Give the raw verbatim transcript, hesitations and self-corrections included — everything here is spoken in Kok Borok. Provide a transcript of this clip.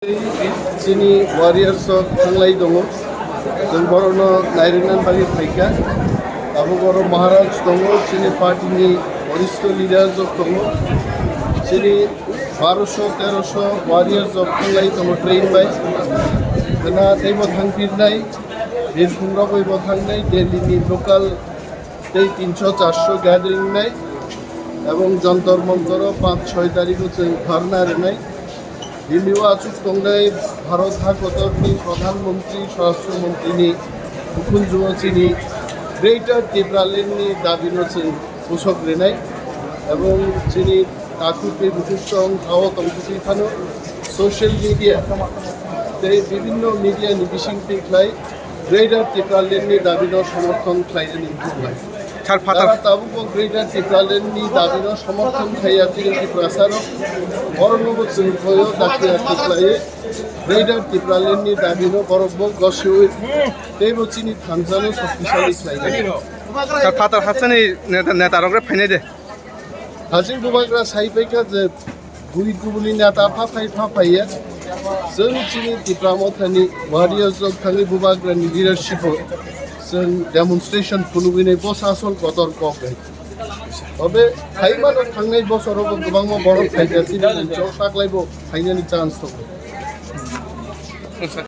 Chini warriors rok thanglai tongo. Chwng borokno nairwknani bagwi phaikha. Tabuk oro Maharaj tongo, chini party ni waristo leaders rok tongo. Chini barosho terosho warriors rok thanglai tongo train bai. Gana teibo thangphirnai, birkhung rogwibo thangnai, Delhi ni local tei tinsho charsho gathering nai, ebong Jantar Mantar o panch choi tarikh o chwng dharna rwnai. Delhi o achuk tongnai Bharat hakotor ni Pradhan Mantri, Swarashtra Mantri ni bukhunju o chini Greater Tipraland ni dabi no chwng bwsok rwnai, ebong chini takhuk tei bukhuk chwng tao tongthokwi phano social media tei bibinno media ni bising twi khlai Greater Tipraland ni dabi no somorthon khlainani wngkha. Sir, phatar- Tara tabukbo Greater Tipraland ni dabi no somorthon khaiya chini Tiprasa rok, borokno bo chwng khoyo dakti dakti khlaiwi Greater Tipraland ni dabi no borok bo gosiwi teibo chini thansa no shoktisali khlainai. Sir, phatar hasteni neta, neta rok re phainai de. Haching bubagra sai paikha je bui kubuni neta pha phai pha phaiya. Chwng chini Tipra Mothani warriors rok thangwi bubagrani leadership o chwng demonstration phunugwinai bosa asol kotor kok hai. Obe phaimano thangnai bosorogo kwbangma borok phaikha chini munchok taklaibo phainani chance tongo.